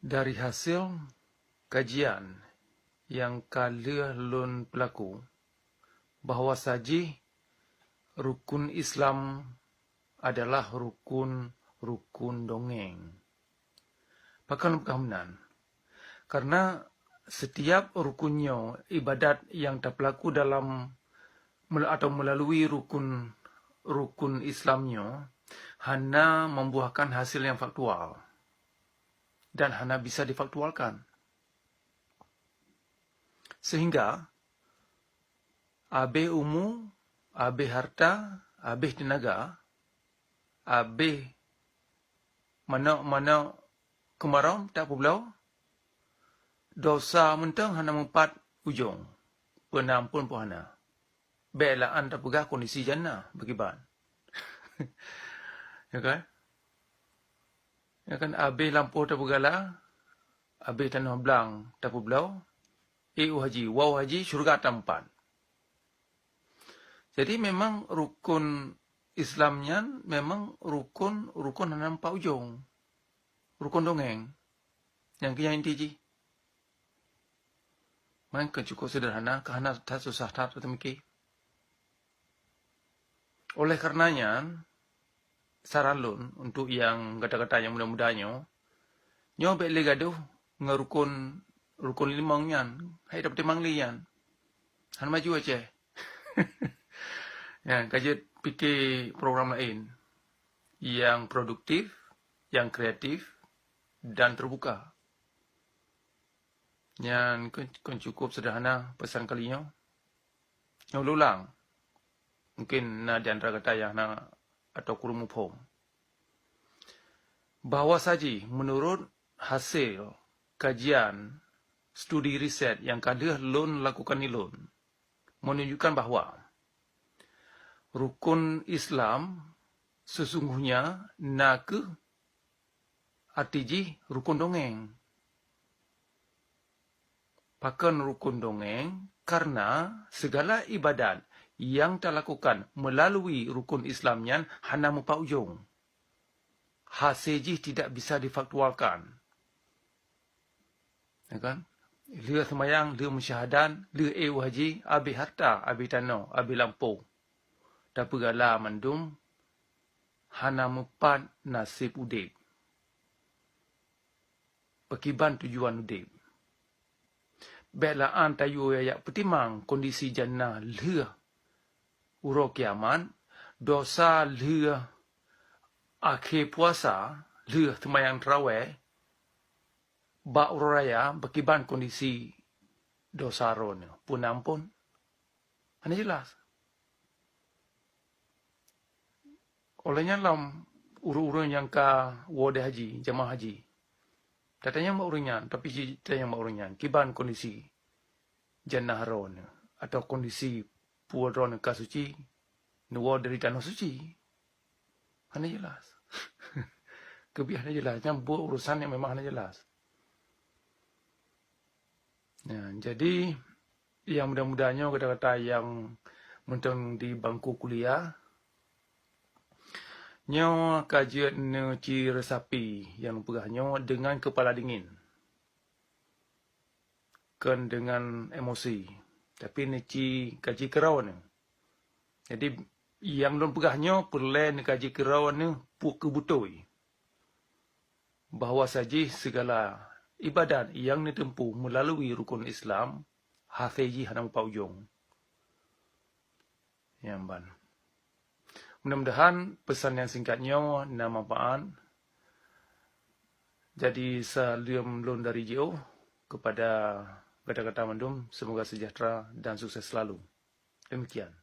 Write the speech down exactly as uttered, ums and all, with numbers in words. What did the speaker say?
Dari hasil kajian nyang ka lheueh lôn peulaku, bahwa sajih rukun Islam adalah rukun-rukun dongeng. Pakon peugah meunan? Karena setiap rukun nyoe ibadat nyang tapeulaku dalam mel-, atau melalui rukun, rukun Islam nyoe hana membuahkan hasil yang faktual dan hana bisa difaktualkan. Sehingga abéh umu, abéh harta, abéh teunaga, abéh manok-manok keumarom tapeubloe, dosa mantong hana meupat ujong, peuna ampôn pih hana. Bék la'an tapeugah kondisi jannah beukiban. Ya kan? Ya kan, abéh lampôh tapeugala, abéh tanoh blang tapeubloe, ék u haji, woe u haji, syeuruga tameupat. Jadi memang rukun Islam nyan memang rukun, rukun hana meupat ujong. Rukun dongeng. Nyang keu nyang inti jih. Meunan keuh cukup seuderhana, ka hana that susah that teumiki. Oleh karena nyan, saran lôn untuk nyang gata-gata nyang muda-muda nyoe, nyoe bék lé gadoh ngon rukun, rukun limong nyan, hai dapeutimang lé nyan. Hana maju Aceh. Nyan, ka jeuet pike program laén nyang produktif, nyang kreatif, dan terbuka. Nyan kon, kon cukup seuderhana peusan kali nyoe. Nyoe lôn ulang. Mungkin na di antara gata nyang hana atau kureueng muphom. Bahwa sajih meunurot hasil kajian studi riset nyang ka lheueh lôn lakukan ilôn, menunjukkan bahwa rukun Islam sesungguhnya na kheueh arti jih rukun dongeng. Pakon rukun dongeng? Karena segala ibadat nyang talakukan melalui rukun Islam nyan hana meupat ujong. Hase jih tidak bisa difaktualkan. Ya kan? Lheueh seumayang, lheueh meusyahadat, lheueh ék u haji, abéh harta, abéh tanoh, abéh lampôh. Tapeugala mandum, hana meupat naseb udeb. Pakriban tujuan udeb. Bék la'an tayue jak peutimang kondisi jannah lheueh uroe kiamat, dosa lheueh akhé puasa, lheueh seumayang tarawèh, bak uroe raya, pakriban kondisi dosa droeneuh. Peuna ampôn? Hana jeulaih. Óh lheueh nyan lom ureuëng-ureuëng nyang ka woe di haji, jamaah haji, tatanyong bak ureuëng nyan, tapi jitanyong bak ureuëng nyan, kiban kondisi jannah droeneuh atau kondisi peue droeneuh ka suci, neuwoe dari tanoh suci? Hana jeulaih. Keubiet hana jeulaih. Nyan buet urusan nyang memang hana jeulaih. Nah, jadi, nyang muda-muda nyoe, gata-gata nyang mantong di bangku kuliah, nyoe ka jeuet neuci resapi nyang peugah nyoe deungon keupala dingin, kon deungon emosi, tapi neuci kaji keudroe neuh. Jadi, nyang lôn peugah nyoe peureulée neukaji keudroe neuh peue keuh beutôi, bahwa sajih sigala ibadat nyang neuteumpuh meulalui rukon Islam, hase jih hana meupat ujong. Nyan ban. Mudah-mudahan pesan nyang singkat nyoe na manfaat. Jadi, saleuem lôn dari jiôh kepada gata-gata mandum, semoga sejahtera dan sukses selalu. Demikian.